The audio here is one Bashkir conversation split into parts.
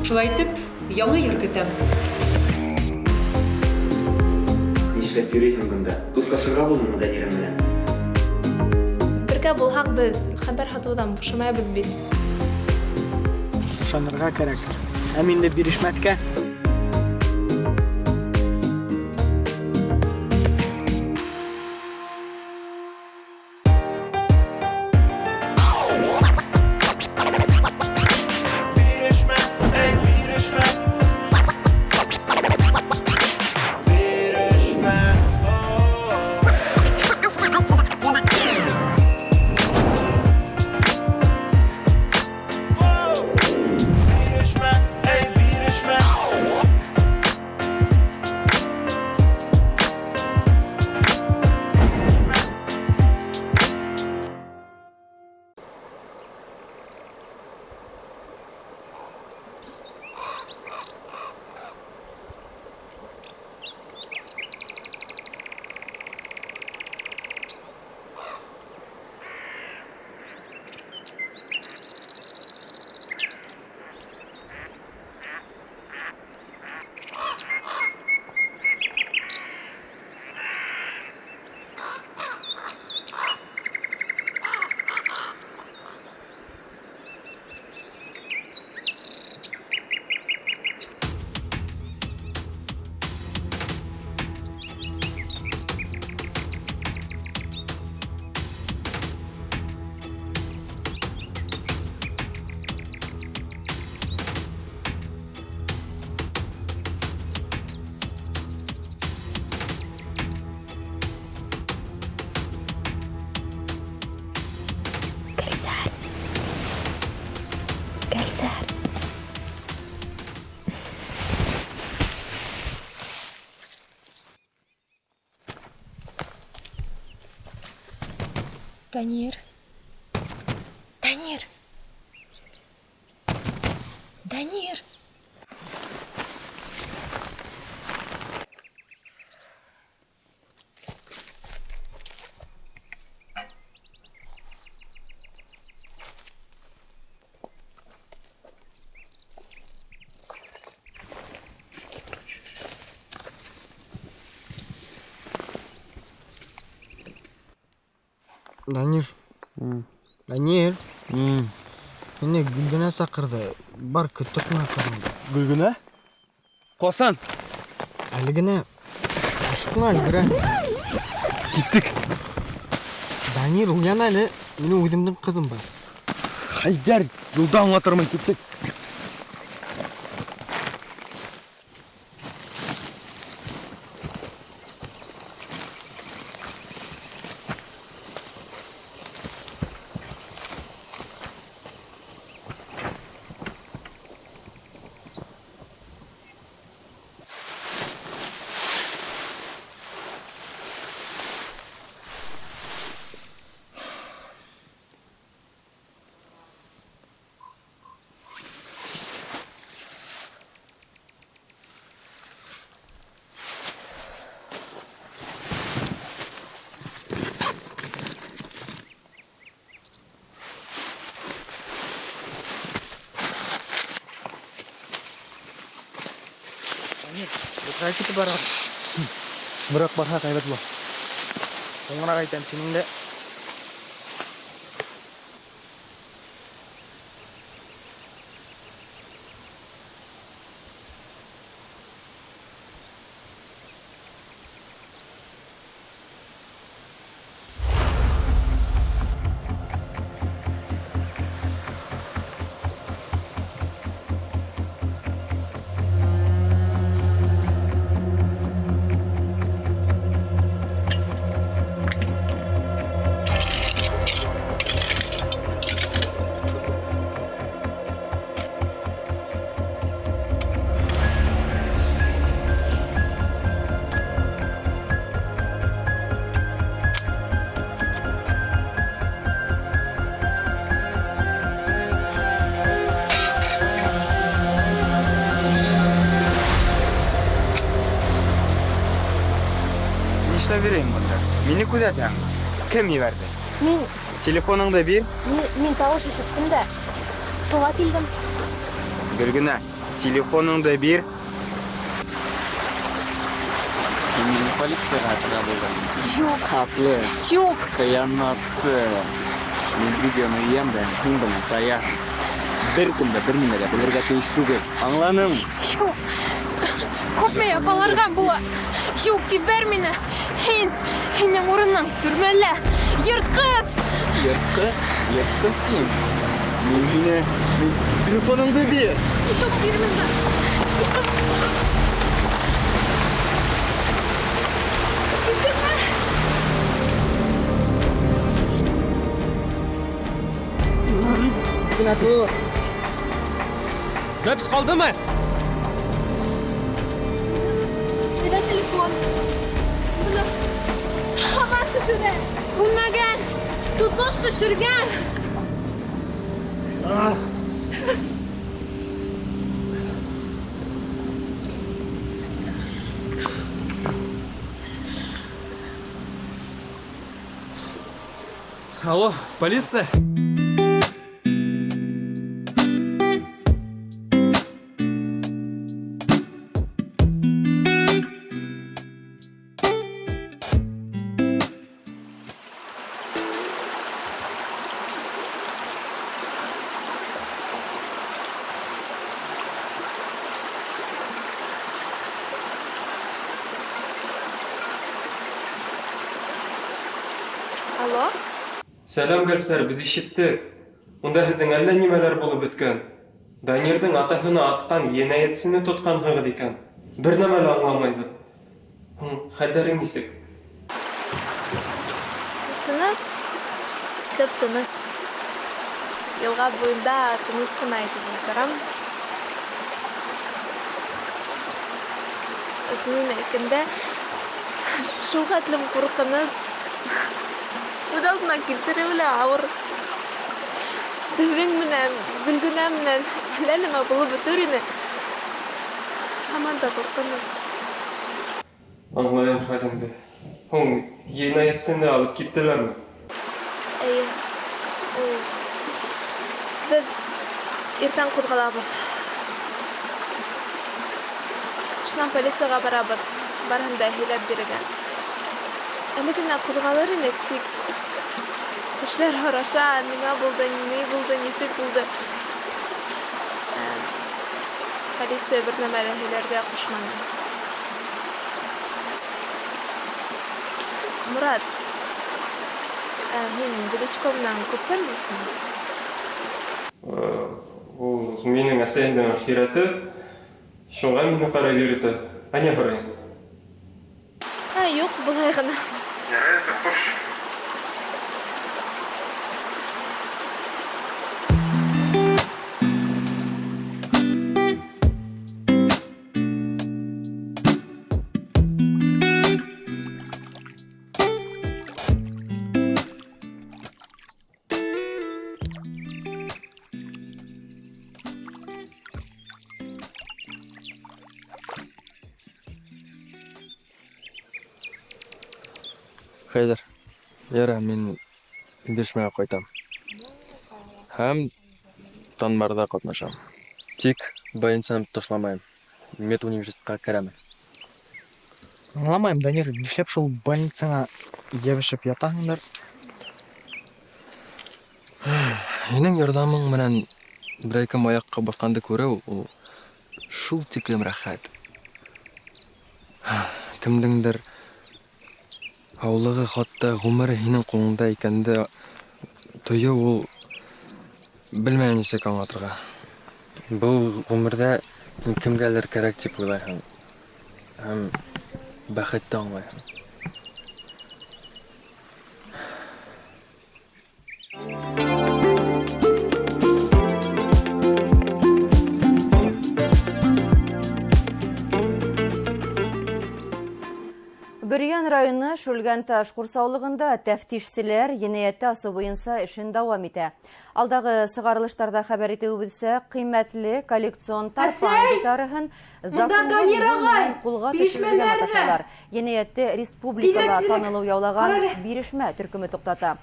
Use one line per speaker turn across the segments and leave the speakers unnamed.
Шулай итеп, яңа йыр көтәм.
Нишләп йөрисең монда? Дуслашырга булдыңмы Данирың белән?
Бергә булһаҡ, беҙ хәбәр һатыуҙан бушамайбыҙ бит.
Ышанырға кәрәк. Һәм инде бирешмәҫкә.
Бирешмә, эй, бирешмә. Бирешмә. Бирешмә, эй, бирешмә.
Кәйсәр. Кәйсәр. Данир. Данир. Данир.
Данир. Данир. Мине Гөлгенә саҡырҙы. Бар, көттөртмә ҡыҙыңды.
Гөлгенә? Ҡасан?
Әле генә ашыҡма, өлгөрә.
Киттек.
Данир, уян әле. Минең үҙемдең ҡыҙым бар.
Хәйҙәр, юлда аңлатырмын, киттек.
Ҡайҙа китеп барабыҙ?
Бер аҙ барһаҡ һәйбәт була.
Һуңыраҡ әйтәм, синең дә. Нишләп йөрөйһөң бында? Мине күҙәтәһеңме? Кем ебәрҙе?
Мин
Телефоныңды бир.
Мин тауыш ишеттем дә, шуға килдем.
Гөлгенә, Телефоныңды бир. Һин мине полицияға атырға булдың.
Юҡ.
Хатлы.
Юҡ.
Хыянатсы. Мин видеоны йыям да, һин бына тая. Бер кем дә бер нимә лә белергә тейеш түгел. Аңланың?
Юҡ. Күпме яфаларға була. Юҡ, ебәр мине. Һин, һинең урының төрмәлә. Йыртҡыс!
Йыртҡыс, йыртҡыс тием. Мин һине, мин телефоныңды бир.
Юҡ, бир мине.
Запись ҡалдымы?
Бында телефон. Бына һаман төшөрә.
Үлмәгән. Тотош төшөргән.
Алло, полиция?
Алло?
Сәләм, Гөлсәр, беҙ ишеттек. Унда һеҙҙең әллә нимәләр булып бөткән. Данирҙың атаһына атҡан енәйәтсене тотҡанһығыҙ икән. Бер нәмә лә аңламайбыҙ. Һуң, хәлдәрең нисек?
Тыныс. Тып-тыныс. Йылға буйында тыныс ҡына итеп ултырам. Ысынын әйткәндә, шул хәтлем ҡурҡыныс. Күҙ алдына килтереүе лә ауыр. Беҙҙең менән, Гөлгөнә менән әллә нәмә булып бөтөр ине. Һаман да ҡурҡыныс.
Аңлайым хәлеңде. Һуң, енәйәтсене алып киттеләрме?
Эйе. Ул. Беҙ иртән ҡуҙғалабыҙ. Шунан полицияға барабыҙ. Барыһын да һөйләп бирергә. Әле генә ҡуҙғалыр инек, тик кешеләр һораша, нимә булды, ни булды, нисек булды. Полиция бер нәмә лә һөйләргә ҡушманы. Мурат, һин Величко менән күптән дуҫмы?
Ул минең әсәйемдең әхирәте, шуға мине ҡарай йөрөтә. Ә ни һорайың?
Юҡ, былай ғына.
Ярай, хуш.
Хәйҙәр, яра, мин бирешмәгә ҡайтам. Һәм танбарҙа ҡатнашам. Тик больницаны ташламайым. Медуниверситетҡа керәмен.
Аңламайым, Данир, нишләп шул больницаңа йәбешеп ятаһыңдыр?
Һинең ярҙамың менән берәй кем аяҡҡа баҫҡанды күреү ул шул тиклем рәхәт. Кемдеңдер һаулығы, хатта ғүмере һинең ҡулыңда икәнде тойоу ул белмәйем нисек аңлатырға. Был ғүмерҙә һин кемгәлер кәрәк тип уйлайһың һәм бәхетте аңлайһың.
Бөрйән районы Шүлгәнташ ҡурсаулығында тәфтишселәр енәйәтте асыу буйынса эшен дауам итә. Алдағы сығарылыштарҙа хәбәр итеүебеҙсә, ҡиммәтле коллекцион тарпан гитараһын законлы ҡулға төшөрөргә маташалар. Енәйәтте республикала танылыу яулаған бирешмә төркөмө туҡтата.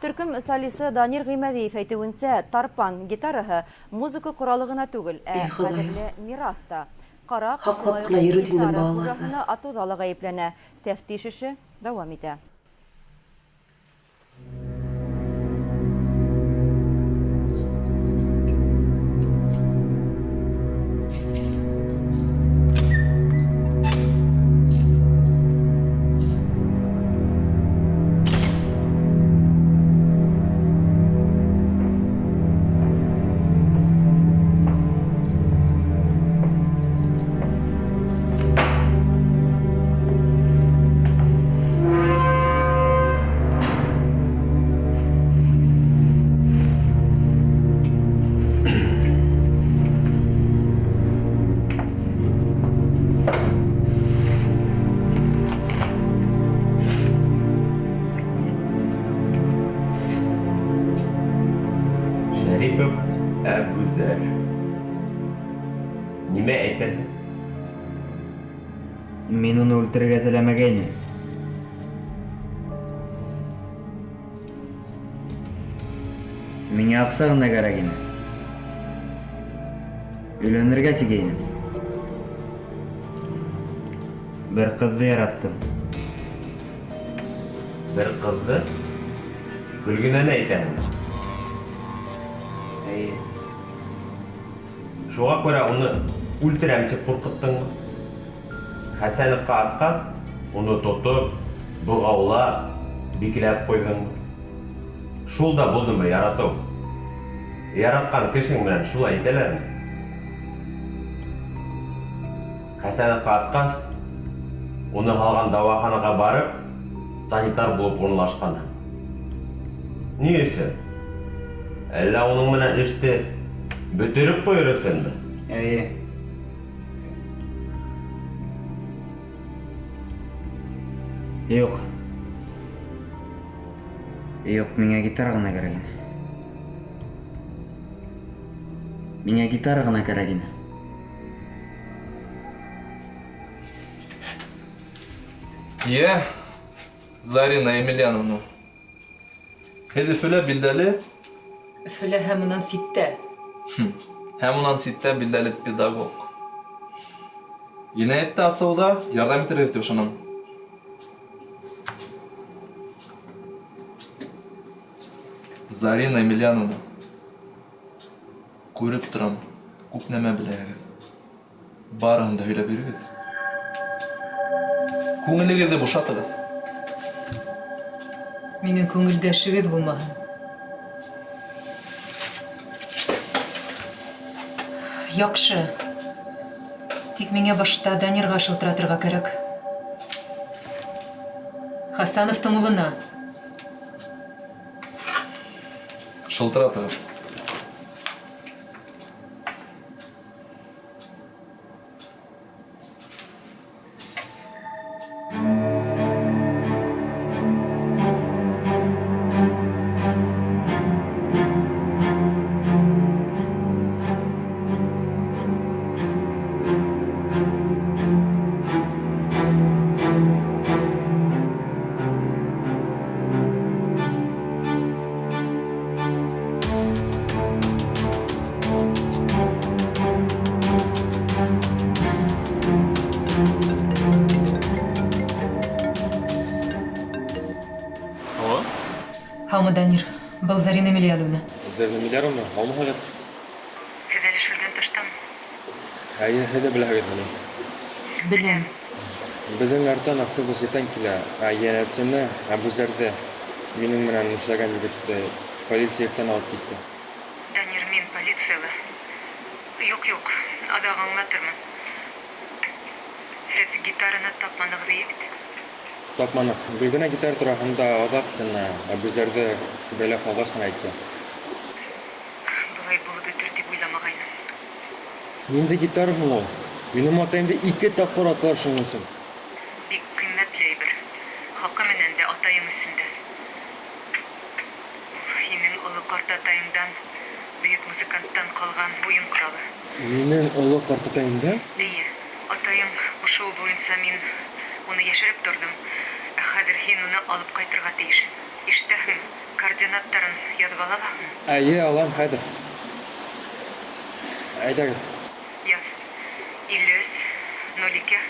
Төркем солисты Данир Ғимәдиев әйтеүенсә, тарпан гитараһы музыка ҡоралы ғына түгел, ә
И Хоҙайым.
ҡәҙерле мираҫ та. Ҡараҡ
Һаҡлап
шулай
ҡына
уҡ
йөрөт инде
гитара
балаларҙы.
хужаһына атыуҙа ла ғәйепләнә. Тәфтиш эше дауам итә.
Шәрипов Әбүзәр. Нимә әйтәһең?
Мин уны үлтерергә теләмәгәйнем. Миңә аҡса ғына кәрәк ине. Өйләнергә тигәйнем. Бер ҡыҙҙы яраттым.
Бер ҡыҙҙы? Гөлгенәне әйтәһеңме?
Эйе.
Шуға күрә уны үлтерәм тип ҡурҡыттыңмы? Хәсәновҡа атҡас, уны тотоп, бығаулап, бикләп ҡуйҙыңмы? Шул да булдымы яратыу? Яратҡан кешең менән шулай итәләрме? Хәсәновҡа атҡас, уны һалған дауаханаға барып, санитар булып урынлашҡанһың. Ни өсөн? Әллә уның менән эште бөтөрөп ҡуйыр өсөнмө?
Эйе. Юҡ. Юҡ, миңә гитара ғына кәрәк ине. Миңә гитара ғына кәрәк ине.
Йә, Зарина Емельяновна. Һеҙ Өфөлә билдәле?
Өфөлә һәм унан ситтә.
Һәм унан ситтә билдәле педагог. Енәйәтте асыуҙа ярҙам итерһегеҙ тип ышанам. Зарина Емельяновна, күреп торам, күп нәмә беләһегеҙ. Барыһын да һөйләп бирегеҙ. Күңелегеҙҙе бушатығыҙ.
Минең күңелдәшегеҙ булмаһын. Яҡшы. Тик миңә башта Данирға шылтыратырға кәрәк. Хасановтың улына.
Шылтыратығыҙ.
Алло?
Һаумы, Данир. Был Зарина Емельяновна.
Зарина Емельяновна, һаумыһығыҙ?
Һеҙ әле Шүлгән таштамы?
Эйе, һеҙ ҙә беләһегеҙме ни?
Беләм.
Беҙҙең арттан автобус иртән килә, ә йәнәтсене, Әбүзәрҙе, минең менән эшләгән егетте полиция иртән алып китте.
Данир, мин полицияла. Юҡ, юҡ, аҙаҡ аңлатырмын. Һеҙ гитараны тапманығыҙ, эйе бит?
Тапманыҡ. Гөлгенә гитара тураһында аҙаҡ ҡына Әбүзәрҙе бәйләп алғас ҡына әйтте.
Былай булып бөтөр тип уйламағайным.
Ниндәй гитара һуң ул? Минең атайымды ике тапҡыр аталар шуның өсөн.
Бик ҡиммәтле әйбер. Хаҡы менән дә, атайың өсөн дә. Ул һинең оло ҡартатайыңдан, бөйөк музыканттан ҡалған уйын ҡоралы.
Минең оло ҡартатайымдан?
Эйе, атайың ҡушыуы буйынса мин уны йәшереп торҙом. Ә хәҙер һин уны алып ҡайтырға тейешһең. Ишетәһеңме? координаттарын яҙып ала алаһыңмы?
Әйе, алам хәҙер. Әйҙәгеҙ.
Яҙ. 53 02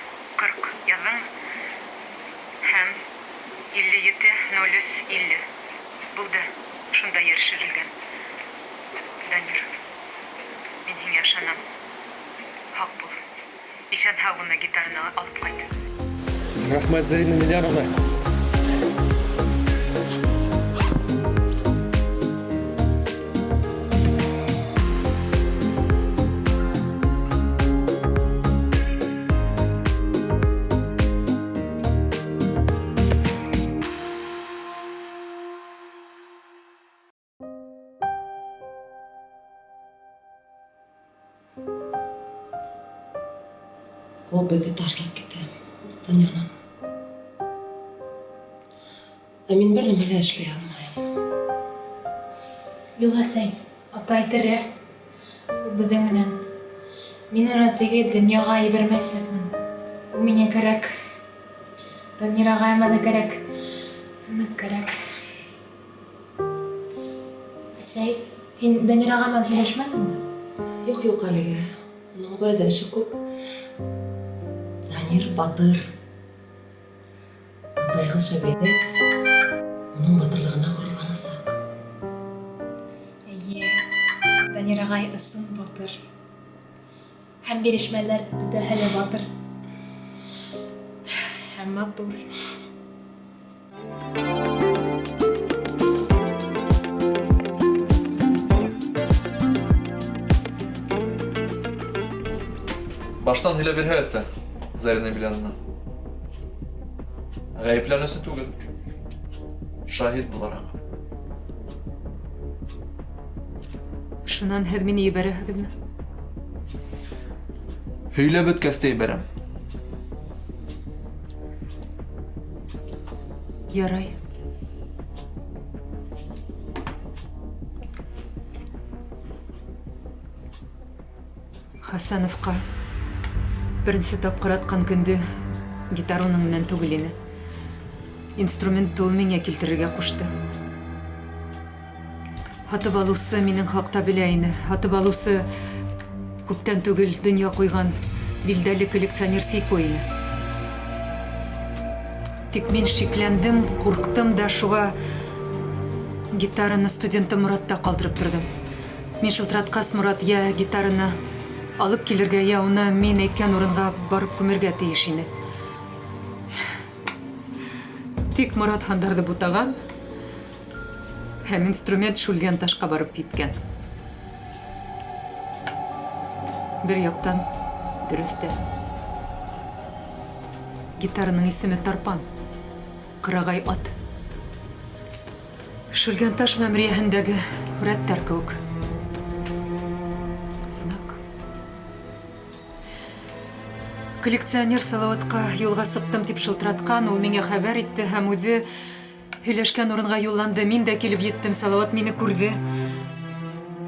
40 яҙҙыңмы? Һәм 57 03 50. Булды. Шунда йәшерелгән. Данир, мин һиңә ышанам. Һаҡ бул. Иҫән-һау ғына гитараны алып ҡайт.
Рәхмәт, Зарина Емельяновна.
Ул беҙҙе ташлап китә донъянан. Ә мин бер нәмә лә эшләй алмайым.
Юҡ, әсәй, атай тере. Ул беҙҙең менән. Мин уны теге донъяға ебәрмәйәсәкмен. Ул миңә кәрәк. Данир ағайыма ла кәрәк. Ныҡ кәрәк. Әсәй, һин Данир ағай менән һөйләшмәнеңме?
Юҡ, юҡ әлегә. Уның былай ҙа эше күп. Данир батыр. Атайығыҙ шәбәйгәс, уның батырлығына ғорурланасаҡ.
Эйе, Данир ағай ысын батыр. Һәм бирешмәләр бөтәһе лә батыр. Һәм матур.
Баштан һөйләп бирһә, әсә, Зарина Емельяновна. Ғәйепләнеүсе түгел, шаһит булараҡ.
Шунан һеҙ мине ебәрәһегеҙме?
Һөйләп бөткәс тә ебәрәм.
Ярай. Хәсәновҡа беренсе тапҡыр атҡан көндө гитара уның менән түгел ине. Инструментты ул миңә килтерергә ҡушты. Һатып алыусы минең хаҡта белә ине. Һатып алыусы күптән түгел донъя ҡуйған билдәле коллекционер Сейко ине. Тик мин шикләндем, ҡурҡтым да, шуға гитараны студенты Моратта ҡалдырып торҙом. Мин шылтыратҡас, Морат йә гитараны алып килергә, йә уны мин әйткән урынға барып күмергә тейеш ине. Тик Морат һандарҙы бутаған һәм инструмент Шүлгән ташҡа барып еткән. Бер яҡтан дөрөҫ тә. Гитараның исеме Тарпан, ҡырағай ат. Шүлгән таш мәмерйәһендәге һүрәттәр кеүек. Знак. Коллекционер Салауатҡа юлға сыҡтым тип шылтыратҡан, ул миңә хәбәр итте һәм үҙе һөйләшкән урынға юлланды. Мин дә килеп еттем, Салауат мине күрҙе.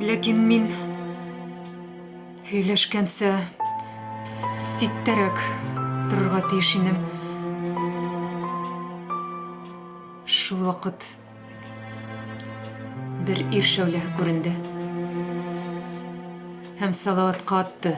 Ләкин мин һөйләшкәнсә ситтәрәк торорға тейеш инем. Шул ваҡыт бер ир шәүләһе күренде һәм Салауатҡа атты.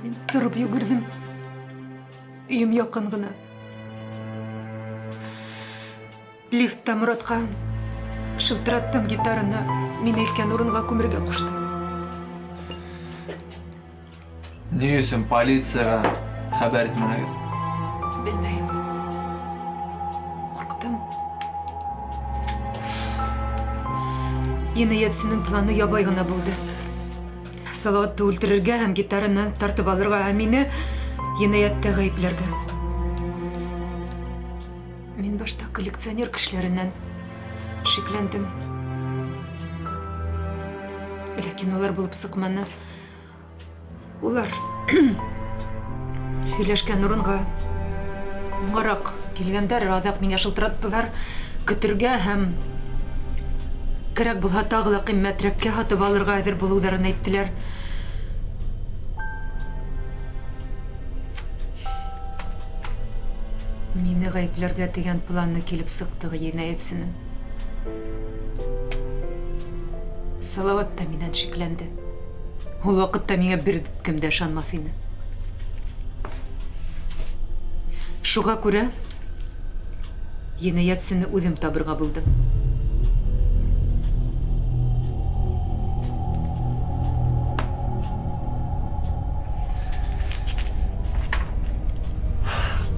Мин тороп йүгерҙем. Өйөм яҡын ғына. Лифтта Моратҡа шылтыраттым, гитараны мин әйткән урынға күмергә ҡуштым.
Ни өсөн полицияға хәбәр итмәнегеҙ?
Белмәйем. Ҡурҡтым. Енәйәтсенең планы ябай ғына булды. Салауатты үлтерергә һәм гитараны тартып алырға, ә мине енәйәттә ғәйепләргә. Мин башта коллекционер кешеләренән шикләндем. Ләкин улар булып сыҡманы. Улар Һөйләшкән урынға һуңғараҡ килгәндәр, аҙаҡ миңә шылтыраттылар. Көтөргә һәм кәрәк булһа тағы ла ҡиммәтрәккә һатып алырға әҙер булыуҙарын әйттеләр. Мине ғәйепләргә тигән планы килеп сыҡты енәйәтсенең. Салават та минән шикләнде. Ул ваҡытта миңә бер кем дә ышанмаҫ ине. Шуға күрә енәйәтсене үҙем табырға булдым.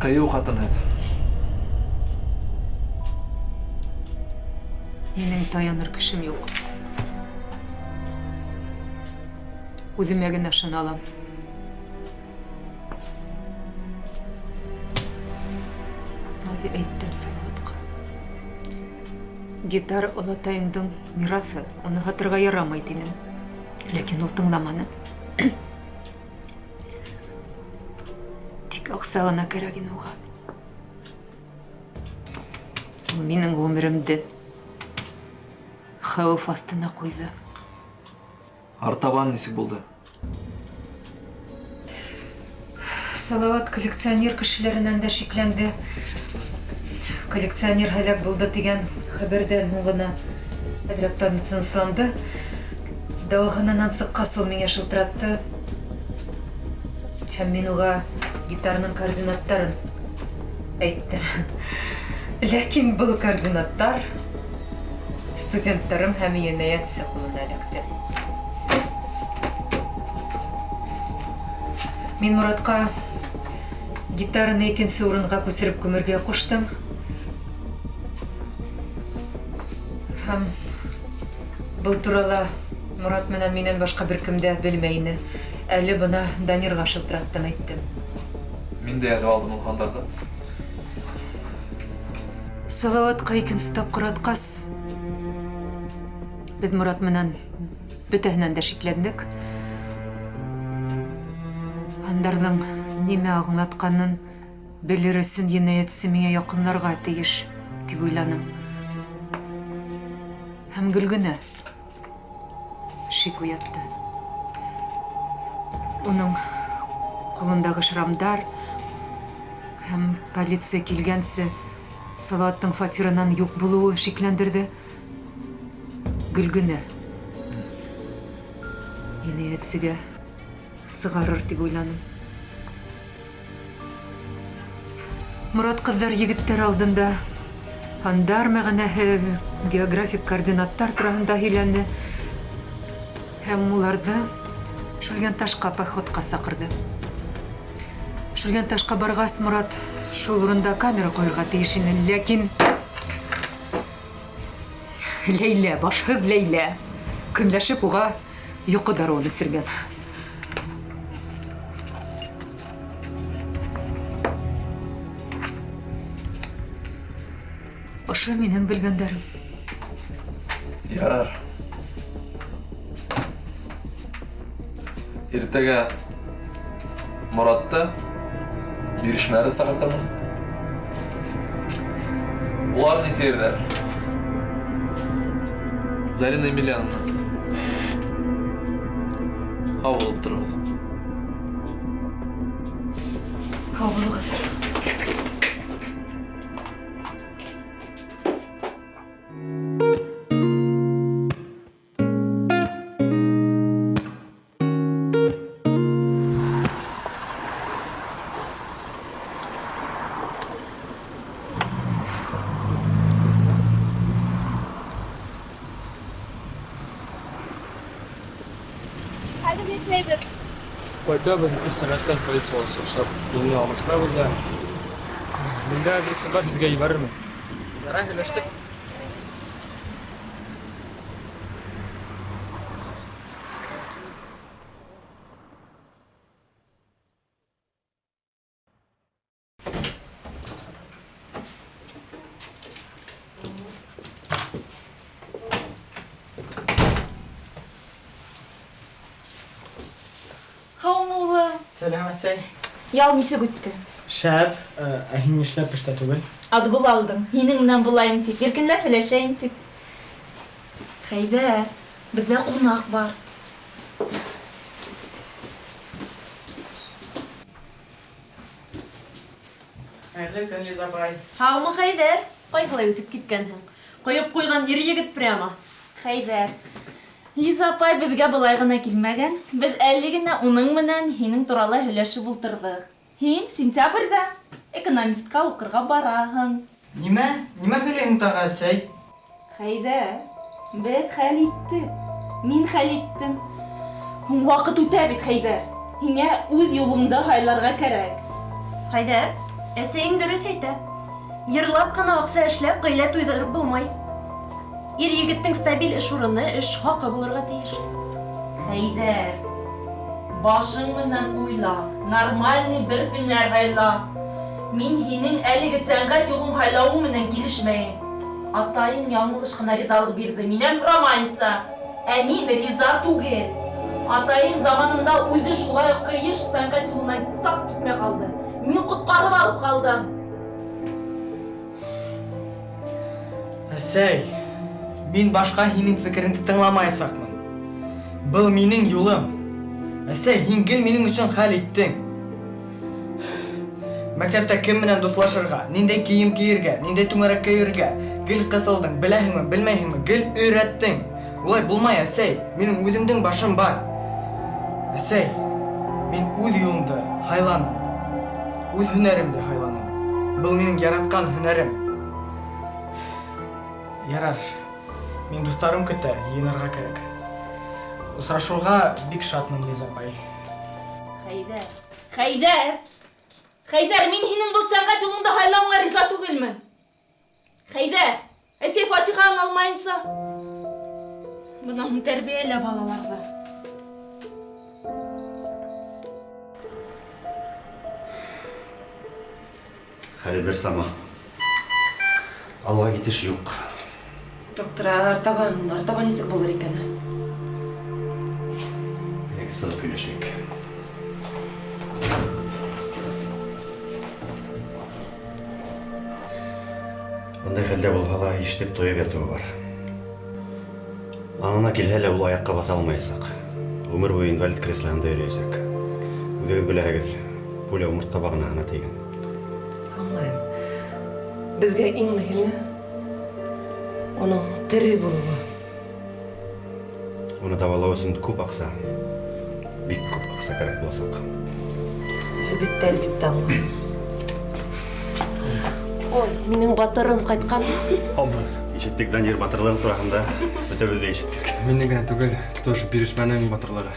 Ҡыйыу ҡатынһыҙ.
Минең таяныр кешем юҡ. Үҙемә генә ышана алам. Күпме әйттем Салаватҡа. Гитара олатайыңдың мираҫы, уны һатырға ярамай тинем. Ләкин ул тыңламаны. Тик аҡса ғына кәрәк ине уға. Ул минең ғүмеремде хәүеф аҫтына ҡуйҙы.
Артабан нисек булды?
Салават коллекционер кешеләренән дә шикләнде. Коллекционер һәләк булды тигән хәбәрҙән һуң ғына әҙерәк тынысланды. Дауахананан сыҡҡас ул миңә шылтыратты. Һәм мин уға гитараның координаттарын әйттем. Ләкин был координаттар студенттарым һәм енәйәтсе ҡулына эләкте. Мин Моратҡа гитараны икенсе урынға күсереп күмергә ҡуштым. Һәм был турала Морат менән минән башҡа бер кем дә белмәй ине. Әле бына Данирға шылтыраттым, әйттем.
Мин дә яҙып алдым ул һандарҙы.
Салаватҡа икенсе тапҡыр атҡас, беҙ Морат менән бөтәһенән дә шикләндек. Һандарҙың нимә аңлатҡанын белер өсөн енәйәтсе миңә яҡынларға тейеш, тип уйланым. Һәм Гөлгөнә шик уятты. Уның ҡулындағы шрамдар һәм полиция килгәнсе Салаваттың фатирынан юҡ булыуы шикләндерҙе. Гөлгөнә енәйәтсегә сығарыр тип уйланым. Морат ҡыҙҙар егеттәр алдында һандар мәғәнәһе, географик координаттар тураһында һөйләне һәм уларҙы Шүлгәнташҡа походҡа саҡырҙы. Шүлгәнташҡа барғас, Морат шул урында камера ҡуйырға тейеш ине, ләкин Ләйлә, башһыҙ Ләйлә, көнләшеп уға йоҡо дарыуын эсергән. Ошо минең белгәндәрем.
Ярар. Иртәгә Моратты бирешмәләрҙе саҡыртырмын. Улар ни тиерҙәр? Зарина Емельяновна, һау булып тороғоҙ.
Һау булығыҙ.
Ҡайтабыҙ, 2 сәғәттән полицияла осрашабыҙ. Юлны алмаштырабыҙ ҙа. Миндә адресы бар, һеҙгә ебәрермен.
Ярай, һөйләштек.
Һаумы, улым?
Сәләм, әсәй.
Ял нисек үтте?
Шәп, ә һин нишләп эштә түгел?
Отгул алдым. Һинең менән булайым дип, иркенләп һөйләшәйем дип. Хәйҙәр, беҙҙә ҡунаҡ бар.
Хәйерле көн, Лиза апай.
Һаумы, Хәйҙәр? Ҡайһылай үҫеп киткәнһең. Ҡойоп ҡуйған ир-егет прямо.
Хәйҙәр, Лиза апай беҙгә былай ғына килмәгән. Беҙ әле генә уның менән һинең турала һөйләшеп ултырҙыҡ. Һин сентябрҙә экономистҡа уҡырға бараһың.
Нимә? Нимә һөйләйһең тағы, әсәй?
Хәйҙәр, беҙ хәл иттек. Мин хәл иттем. Һуң ваҡыт үтә бит, Хәйҙәр. Һиңә үҙ юлыңды һайларға кәрәк.
Хәйҙәр, әсәйең дөрөҫ әйтә. Йырлап ҡына аҡса эшләп, ғаилә туйҙырып булмай. Ир-егеттең стабиль эш урыны, эш хаҡы булырға тейеш.
Хәйҙәр, башың менән уйла, нормальный бер һөнәр һайла. Мин һинең әлеге сәнғәт юлын һайлауың менән килешмәйем. Атайың яңылыш ҡына ризалыҡ бирҙе, минән һорамайынса. Ә мин риза түгел. Атайың заманында үҙе шулай уҡ ҡыйыш сәнғәт юлынан саҡ китмәй ҡалды. Мин ҡотҡарып алып ҡалдым.
Әсәй, мин башҡа һинең фекереңде тыңламаясаҡмын. Был минең юлым. Әсәй, һин гел минең өсөн хәл иттең. Мәктәптә кем менән дуҫлашырға, ниндәй кейем кейергә, ниндәй түңәрәккә йөрөргә, гел ҡыҫылдың, беләһеңме, белмәйһеңме, гел өйрәттең. Улай булмай, әсәй, минең үҙемдең башым бар. Әсәй, мин үҙ юлымды һайланым. Үҙ һөнәремде һайланым. Был минең яратҡан һөнәрем. Ярар, мин дуҫтарым көтә, йыйынырға кәрәк. Осрашыуға бик шатмын, Лиза апай.
Хәйҙәр, Хәйҙәр! Хәйҙәр, мин һинең был сәнғәт юлыңды һайлауыңа риза түгелмен. Хәйҙәр, әсәй фатихаң алмайынса. Бына һуң тәрбиәлә балаларҙы.
Хәле бер сама. Алға китеш юҡ.
Доктор, артабан, артабан нисек булыр икән?
Әйҙәгеҙ сығып һөйләшәйек. Бындай хәлдә булһа ла ишетеп тойоп ятыуы бар. Аңына килһә лә ул аяҡҡа баҫа алмаясаҡ. Ғүмер буйы инвалид креслоһында йөрөйәсәк. Үҙегеҙ беләһегеҙ, пуля умыртҡа бағанаһына тейгән.
Аңлайым. Беҙгә иң мөһиме уның тере булыуы.
Уны дауалау өсөн күп аҡса, бик күп аҡса кәрәк буласаҡ.
Әлбиттә, әлбиттә аңлайым. Ой, минең батырым ҡайтҡан.
Ишеттек Данир батырлығың тураһында, бөтәбеҙ ҙә ишеттек.
Минең генә түгел, тотош бирешмәнең батырлығы.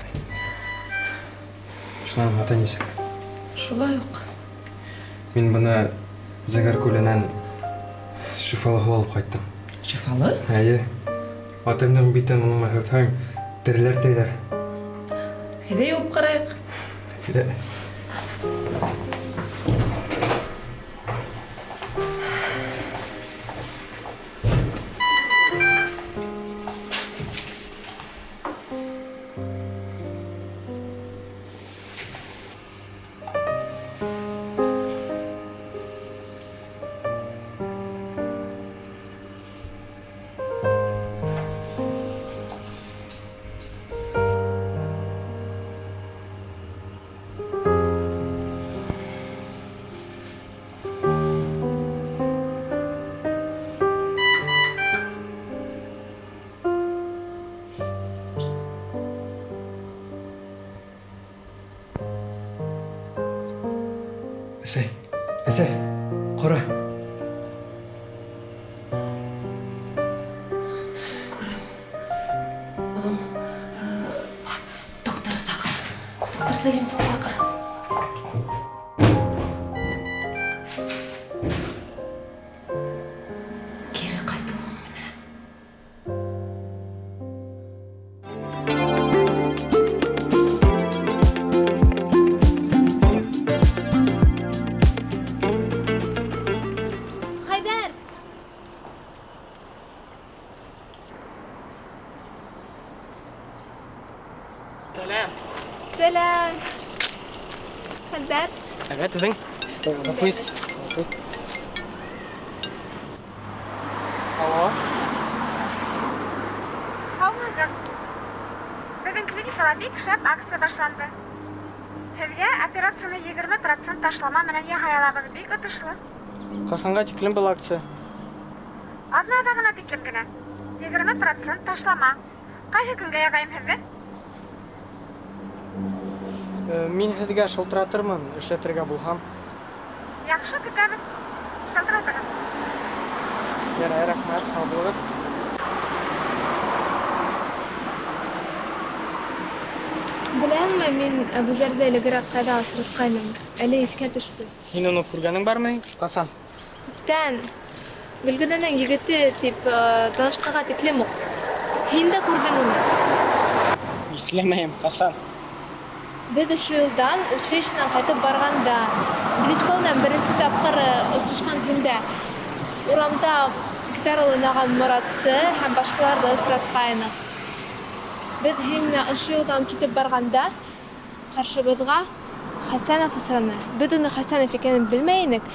Шунан атай нисек?
Шулай уҡ.
Мин быны Зәңгәр күленән шифалы һыу алып ҡайттым.
Шифалы?
Эйе. Атайымдың битен уның менән һөртһәң, терелер тейҙәр.
Әйҙә йыуып ҡарайыҡ.
Әйҙә. Әсәй, әсәй, ҡара.
Күрәм. Улым, доктор саҡыр. Доктор Сәлимов саҡыр. Кире ҡайтыуым менән.
Хәйҙәр!
Сәләм!
Сәләм! Хәйҙәр!
Әбәт, үҙең? Ғәфү ит. Алло.
Һаумыһығыҙ! Беҙҙең клиникала бик шәп акция башланды. Һеҙгә операцияны 20 процент ташлама менән яһай алабыҙ. Бик отошло.
Ҡасанға тиклем был акция?
Аҙна аҙағына тиклем генә. 20 процент ташлама. Ҡайһы көнгә яғайым һеҙҙе?
Мин һеҙгә шылтыратырмын, эшләтергә булһам.
Яҡшы, көтәбеҙ. Шылтыратығыҙ.
Ярай, рәхмәт, һау булығыҙ.
Беләһеңме, мин Әбүзәрҙе элегерәк ҡайҙа осратҡайным? Әле иҫкә төштө.
Һин уны күргәнең бармы ни? Ҡасан?
Күптән. Гөлгенәнең егете тип танышҡанға тиклем үк. Һин дә күрҙең уны.
Иҫләмәйем, ҡасан?
Беҙ ошо юлдан училищенан ҡайтып барғанда, Величко менән беренсе тапҡыр осрашҡан көндә урамда гитарала уйнаған Моратты һәм башҡаларҙы осратҡайныҡ. Беҙ һинең менән ошо юлдан китеп барғанда ҡаршыбыҙға Хәсәнов осраны. Беҙ уны Хәсәнов икәнен белмәй инек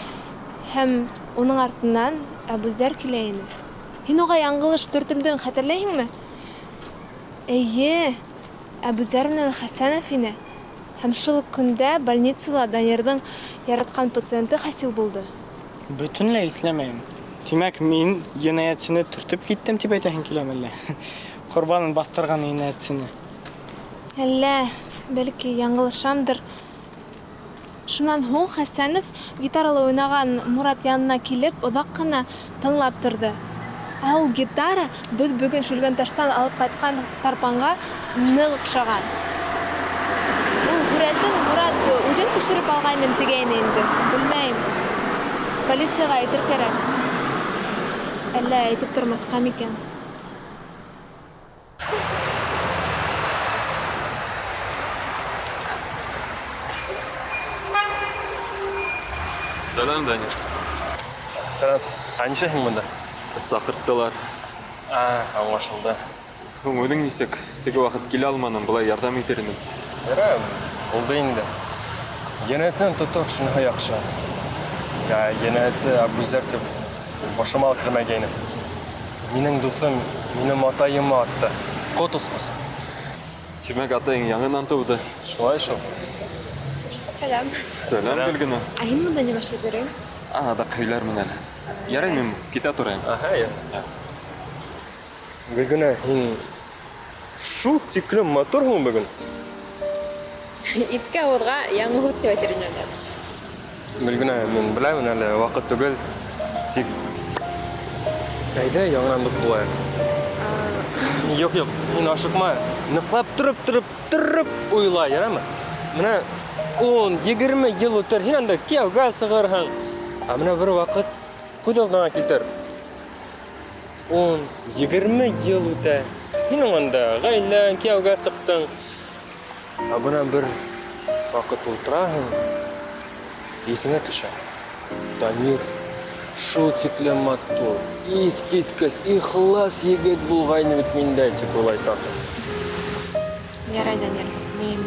һәм уның артынан Әбүзәр килә ине. Һин уға яңылыш төртөлдөң, хәтерләйһеңме? Эйе, Әбүзәр менән Хәсәнов ине. Һәм шул уҡ көндә больницала Данирҙың яратҡан пациенты хасил булды.
Бөтөнләй иҫләмәйем. Тимәк, мин енәйәтсене төртөп киттем тип әйтәһең киләме әллә? Ҡорбанын баҫтырған енәйәтсене.
Әллә, бәлки яңылышамдыр. Шунан һуң Хәсәнов гитарала уйнаған Мурат янына килеп, оҙаҡ ҡына тыңлап торҙо. Ә ул гитара беҙ бөгөн Шүлгәнташтан алып ҡайтҡан тарпанға ныҡ оҡшаған. Ул һүрәтен Мурат үҙем төшөрөп алғайным тигәйне инде. Белмәйем. Полицияға әйтер кәрәк. Әллә әйтеп тормаҫҡа микән?
Сәләм, Данир.
Сәләм. Ә нишләйһең бында?
Саҡырттылар.
Аңлашылды.
Һуң үҙең нисек? Теге ваҡыт килә алманым, былай ярҙам итер инем.
Ярай, булды инде. Енәйәтсене тоттоҡ, шуныһы яҡшы. Я, енәйәтсе Әбүзәр тип башыма ла кермәгәйне. Минең дуҫым минең атайыма атты. Ҡот осҡос.
Тимәк, атайың яңынан тыуҙы.
Шулай шул.
Сәләм.
Сәләм, Гөлгенә.
Ә һин бында нимә эшләп йөрөйһөң?
Аҙаҡ һөйләрмен әле. Ярай, мин китә торайым.
Аһа, я. Гөлгенә, һин шул тиклем матурһың бөгөн.
Иткә ауыҙға яңы һүҙ тип әйтер инем дәрс.
Гөлгенә, мин беләмен әле ваҡыт түгел, тик әйҙә яңынан дуҫ булайыҡ. Юҡ, юҡ, һин ашыҡма. Ныҡлап тороп, тороп, тороп уйла, яраймы? Менә 10, 20 йыл үтер, һин анда кейәүгә сығырһың. Ә менә бер ваҡыт күҙ алдыңа килтер. 10, 20 йыл үтә. Һин анда ғаиләң, кейәүгә сыҡтың. Ә бына бер ваҡыт ултыраһың, иҫеңә төшә. Данир шул тиклем матур, иҫ киткес, ихлас егет булғайны бит миндә, тип уйлайсаҡ.
Ярай, Данир, мин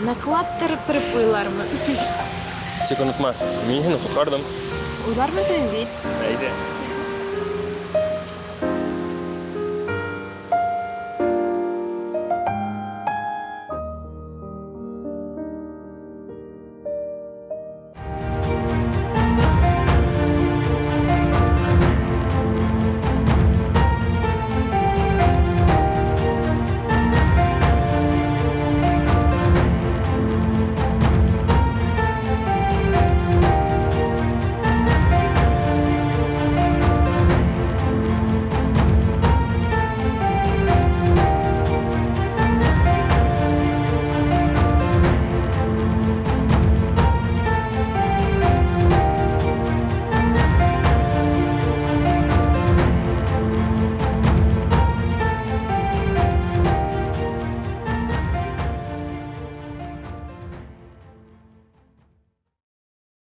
ныҡлап тороп-тороп уйлармын.
Тик онотма, мин һине ҡотҡарҙым.
Уйлармын тинем бит.
Әйҙә.